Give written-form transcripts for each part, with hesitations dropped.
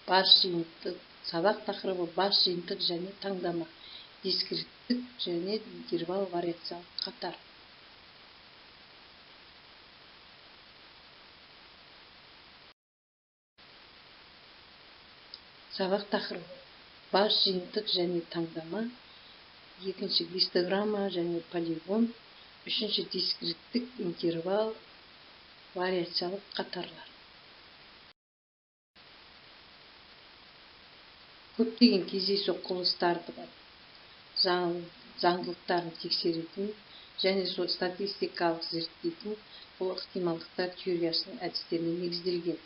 Бас жиынтық. Сабақ тақырыбы бас жиынтық және таңдама, дискреттік және интервал вариациялық қатар. Сабақ тақырыбы бас жиынтық және таңдама, екінші гистограмма және полигон, үшінші дискреттік интервал вариациялық қатарлар. Көптеген кездейсоқ құбылыстарды заңдылықтарын тексеретін және сол статистикалық зерттейтін бұл ықтималдықтар теориясының әдістеріне негізделген.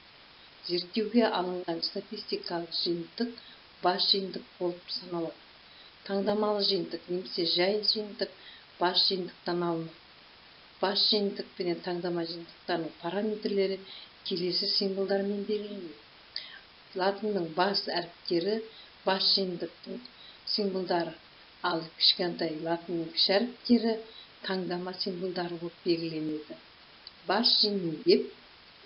Зерттеуге алынған статистикалық жиынтық бас жиынтық болып саналады. Таңдамалы жиынтық немесе жай жиынтық бас жиынтықтан алынады. Бас жиынтық пенен таңдама жиынтықтарының параметрлері келесі символдармен белгіленеді. Латынның бас әріптері бас жиынтықтың символдары, ал кішкентай латынның кіші әріптері таңдама символдары болып белгіленеді. Бас жиын деп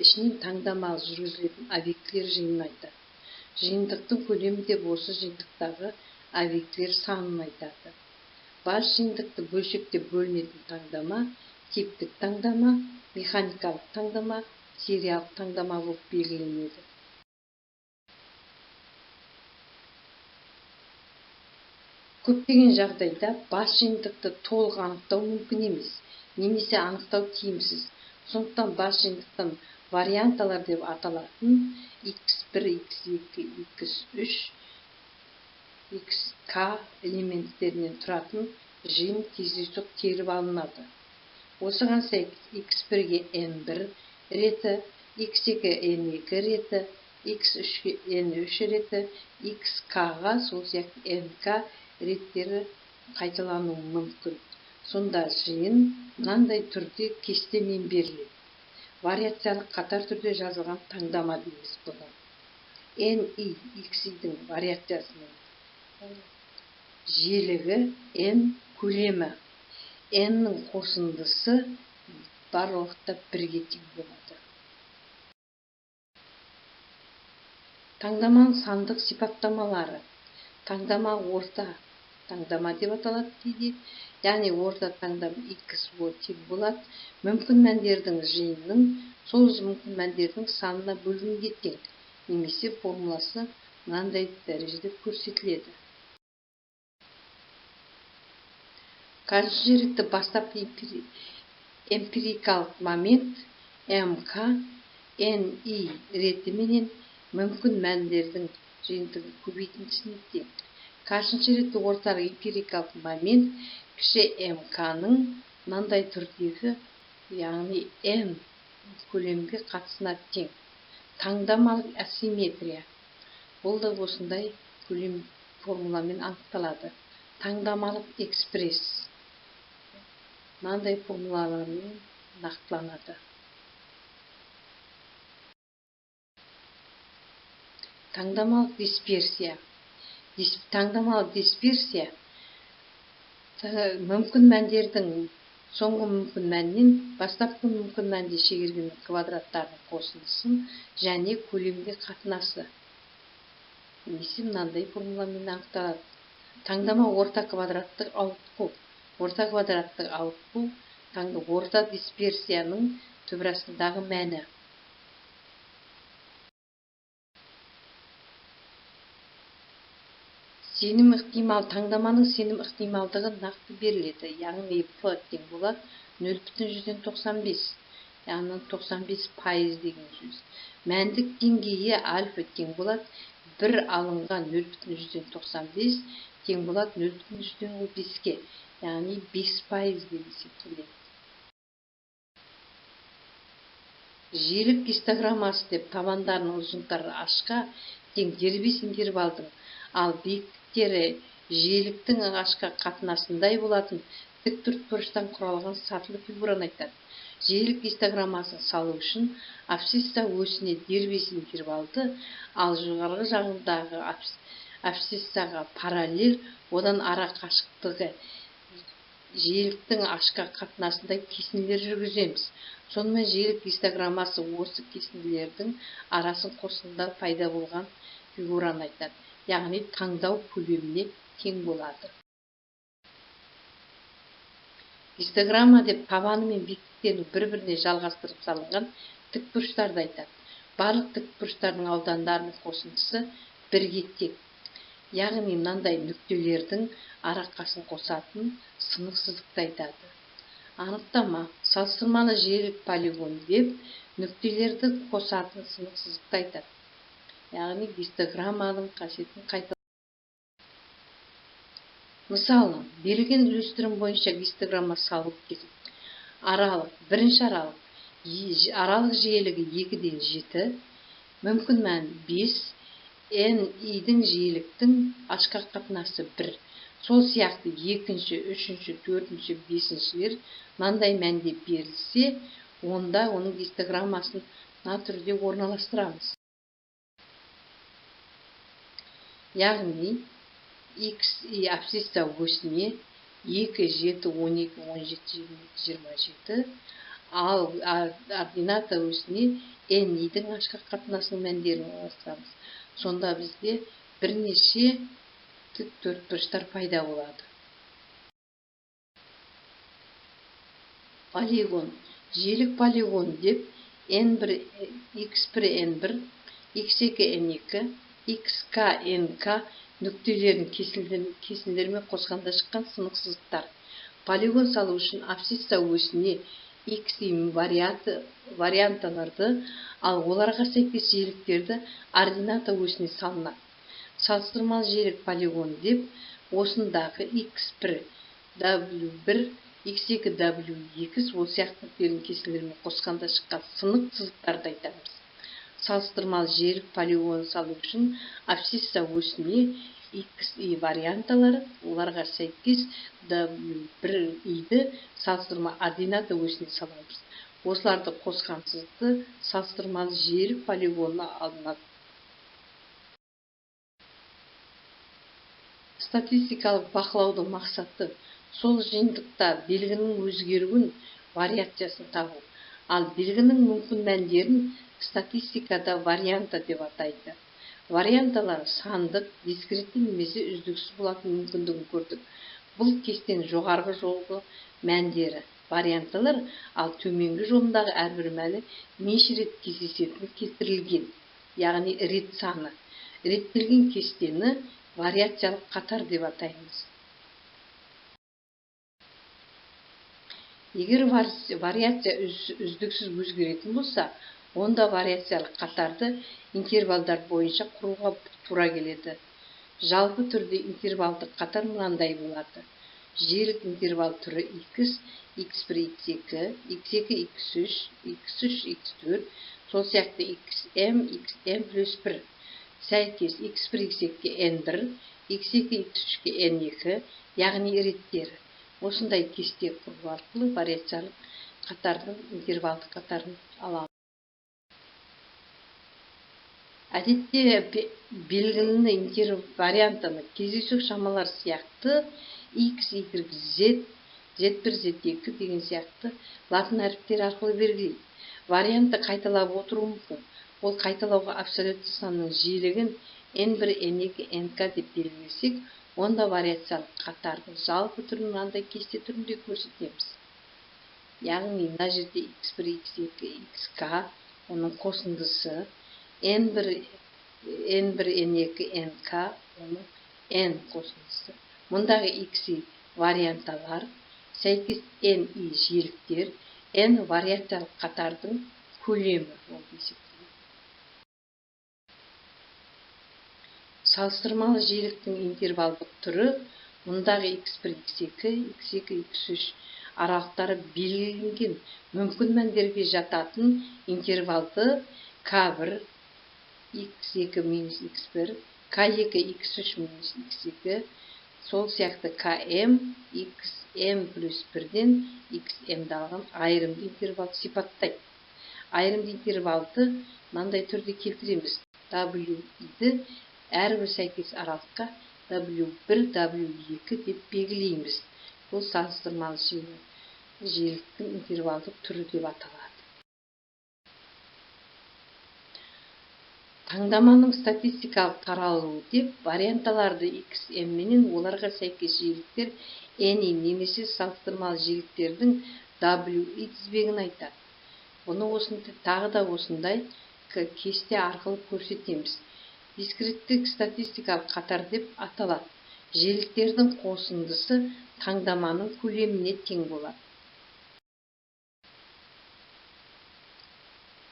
ішінен таңдамалы жүргізілетін объектілер жиынын айтады. Жиынтықтың көлемі деп осы жиынтықтағы объектілер санын айтады. Бас жиынтықты бөлшектеп бөлінетін таңдама типтік таңдама, механикалық таңдама, сериялық таңдама болып белгіленеді. Көптеген жағдайда бас жиынтықты толық анықтау мүмкін емес, немесе анықтау тиімсіз. Сондықтан бас жиынтықтан варианталар деп аталатын x1, x2, x3, xk элементтерінен тұратын жиын кездейсоқ теріп алынады. Осыған сәйкес x1-ге n1 реті, x2-ге n2 реті, x3-ге n3 реті, xk-ға сол сияқты nk реттері қайталануы мүмкін. Сонда жиын мынандай түрде кестемен беріледі. Вариациялық қатар түрде жазылған таңдама дейміз бұны. Ni xi-дің вариациясының жиілігі n көлемі. N-нің қосындысы бар уақытта бірге тең болады. Таңдаманың сандық сипаттамалары. Таңдама орта таңдама деп аталады кейде. Яғни орта таңдама x тең болады. Мүмкін мәндердің жиынының сол мүмкін мәндердің санына бөлінгенге тең, немесе формуласы мынандай дәрежеде көрсетіледі. Қаншыншы ретті бастапқы эмпирикалық момент МК Ни ретіменен мүмкін мәндердің жиынтығы көбейтіндісіне тең. Қаншыншы ретті орталық эмпирикалық момент кіші МК-ның мынандай түрдегі, яғни N көлемге қатысына тең. Таңдамалық асимметрия. Бұл да осындай көлем формуламен анықталады. Таңдамалық экспресс мынандай формулалармен нақтыланады. Таңдамалық дисперсия. Таңдамалы дисперсия мүмкін мәндердің соңғы мүмкін мәннен бастапқы мүмкін мәнде шегерген квадраттарының қосындысын және көлемге қатынасы. Немесе мынандай формуламен анықталады. Таңдама орта квадраттық ауытқу. Орта квадраттық ауытқу орта дисперсияның түбір астындағы мәні. Сенім ықтимал, таңдаманың сенім ықтималдығы нақты беріледі. Яғни P тең болады 0,95, яғни 95% деген сөз. Мәндік деңгейі альфа тең болады 1 алынған 0,95 тең болады 0,05-ке, яғни 5% деп есептеледі. Жиілік гистограммасы деп табандарының ұзындықтары h-қа тең дербес интервалдың, ал биіктіктері жиіліктің ағашқа қатынасындай болатын тік төртбұрыштан құралған сатылы фигураны айтады. Жиілік гистограммасын салу үшін абсцисса осіне дербес интервалды, ал жоғарғы жағындағы абсциссаға параллель, одан ара қашықтығы жиіліктің h-қа қатынасындай кесінділер жүргіземіз. Сонымен жиілік гистограммасы осы кесінділердің арасын қосқанда пайда болған фигураны айтады, яғни таңдау көлеміне тең болады. Гистограмма деп табаны мен биіктіктерін бір-біріне жалғастырып салынған тікбұрыштарды айтады. Барлық тікбұрыштардың аудандарының қосындысы бірге тең. Яғни мынандай нүктелердің арақасын қосатын сынық сызықты айтады. Анықтама: салыстырмалы жиілік полигон деп нүктелерді қосатын сынық сызықты айтады. Яғни гистограмманың қасиетін қайта. Мысалы, берілген үлестірім бойынша гистограмма салу керек. Аралық, бірінші аралық, аралық жиілігі 2-ден 7, мүмкін мән 5, n i-дің жиіліктің h-қа қатынасы 1. Сол сияқты екінші, үшінші, төртінші, бесіншілер мынандай мәнде берілсе, онда оның гистограммасын мына түрде орналастырамыз. Яғни x и абсцисса осіне 2, 7, 12, 17, 22, 27, ал ордината осіне n i-дің h-қа қатынасының мәндерін орналастырамыз. Сонда бізде бірнеше тік төртбұрыштар пайда болады. Полигон, жиілік полигон деп n1, x1, n1, x2, n2, xk, nk нүктелерін кесінділермен қосқанда шыққан сынық сызықтар. Полигон салу үшін абсцисса осіне x варианталарды, ал оларға сәйкес жиіліктерді ордината осіне салынады. Салыстырмалы жиілік полигон деп осындағы x1, w1, x2, w2 сол сияқты нүктелердің кесінділерімен қосқанда шыққан сынық сызықтарды айтамыз. Салыстырмалы жиілік полигон салу үшін абсцисса осіне x и варианталары, оларға сәйкес w1 i-ді салыстырма ордината осіне саламыз. Осыларды қосқан сызықты салыстырмалы жиілік полигонына алынады. Статистикалық бақылаудың мақсаты сол жиынтықта белгінің өзгеруін, вариациясын табу. Ал белгінің мүмкін мәндерін статистикада варианта деп атайды. Варианталар сандық, дискретті немесе үздіксіз болатын мүмкіндігін көрдік. Бұл кестенің жоғарғы жолғы мәндері варианталар, ал төменгі жолындағы әрбір мәні неше рет кездесетіні келтірілген, яғни рет саны. Реттелген кестені вариациялық қатар деп атаймыз. Егер вариация үздіксіз өзгеретін болса, онда вариациялық қатарды интервалдар бойынша құруға тура келеді. Жалпы түрде интервалдық қатар мынандай болады. Жиілік интервал түрі x, x1, x2, x2, x3, x3, x4, сол сияқты xm, xm плюс 1. Сәйкес x1, x2-ге n1, x2, x3-ге n2, яғни реттері. Осындай кесте құру арқылы вариациялық қатардың интервалдық қатарын аламыз. Әдетте белгілі интервариантаны кездейсоқ шамалар сияқты x, y, z, z1, z2 деген сияқты латын әріптері арқылы белгілейді. Вариантты қайталап отыру мүмкін. Ол қайталауға абсолютті санның жиілігін n1, n2, nk деп белгілесек, онда вариациялық қатардың жалпы түрін мынандай кесте түрінде көрсетеміз. Яғни мына жерде x1, x2, xk оның қосындысы, n1, n2, nk оның n қосындысы. Мұндағы x варианталар сәйкес n и жиіліктер, n вариациялық қатардың көлемі болып есептеледі. Салыстырмалы жиіліктің интервалдық түрі мұндағы x1, x2, x2, x3 аралықтары белгіленген мүмкін мәндерге жататын интервалды k1, x2 минус x1, k2, x3 минус x2, сол сияқты km, xm плюс 1-ден xm-ді алған айырымды интервалды сипаттайды. Айырымды интервалды мынандай түрде келтіреміз. W-ді әрбір сәйкес аралыққа W1, W2 деп белгілейміз. Бұл салыстырмалы жиіліктің интервалдық түрі деп аталады. Таңдаманың статистикалық таралуы деп варианталарды XM менен оларға сәйкес жиіліктер NI немесе салыстырмалы жиіліктердің WI тізбегін айтады. Бұны тағы да осындай кесте арқылы көрсетеміз. Дискреттік статистикалық қатар деп аталады. Жиіліктердің қосындысы таңдаманың көлеміне тең болады.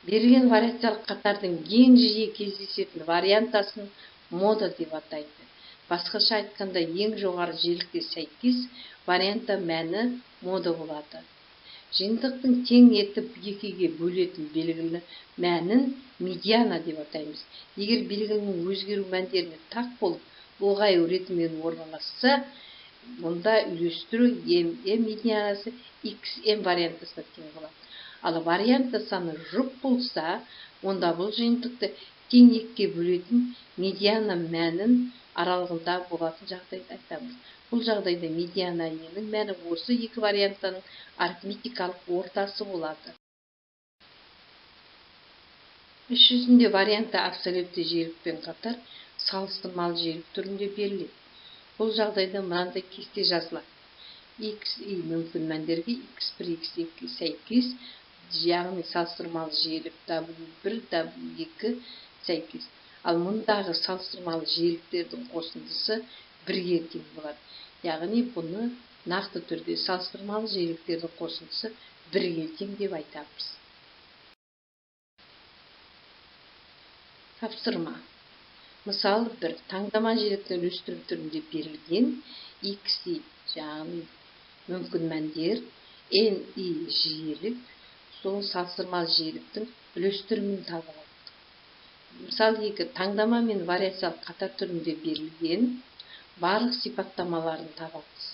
Берілген вариациялық қатардың ең жиі кездесетін вариантасын мода деп атайды. Басқаша айтқанда, ең жоғары жиілікке сәйкес варианта мәні мода болады. Жиынтықтың тең етіп екіге бөлетін белгілі мәнін медиана деп атаймыз. Егер белгінің өзгеру мәндеріне тақ болып, ұлғаю ретімен орналасса, мұнда үйлестіру M медианасы XM вариантасына тең болады. Ал варианта саны жұп болса, онда бұл жиынтықты тең екіге бөлетін медиана мәнін аралығында болатын жағдайды айтамыз. Бұл жағдайда медиана енің мәні осы екі вариантаның арифметикалық ортасы болады. Іс жүзінде варианта абсолютті жиілікпен қатар салыстырмалы жиілік түрінде беріледі. Бұл жағдайда мынандай кесте жазылады. XI мүмкін мәндерге X1, X2 сәйкес, яғни салыстырмалы жиілік W1, W2 сәйкес. Ал мұндағы салыстырмалы жиіліктердің қосындысы бірге тең болады. Яғни бұны нақты түрде салыстырмалы жиіліктердің қосындысы бірге тең деп айтамыз. Тапсырма. Мысалы 1. Таңдама жиіліктің үлестіру түрінде берілген XI, яғни мүмкін мәндер, NI жиілік, сол салыстырмалы жиіліктің үлестірімін табылады. Мысалы 2. Таңдама мен вариациялық қатар түрінде берілген барлық сипаттамаларын табамыз.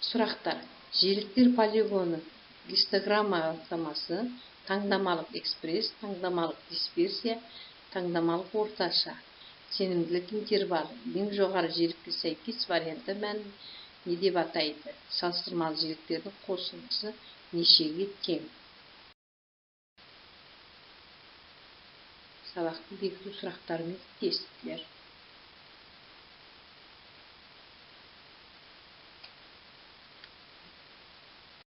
Сұрақтар. Жиіліктер полигоны, гистограмма анықтамасы, таңдамалық экспресс, таңдамалық дисперсия, таңдамалық орташа, сенімділік интервалы, ең жоғары жиілікке сәйкес варианта мәнін не деп атайды? Салыстырмалы жиіліктердің қосындысы нешеге тең? Сабақты бекіту сұрақтары мен тесттер.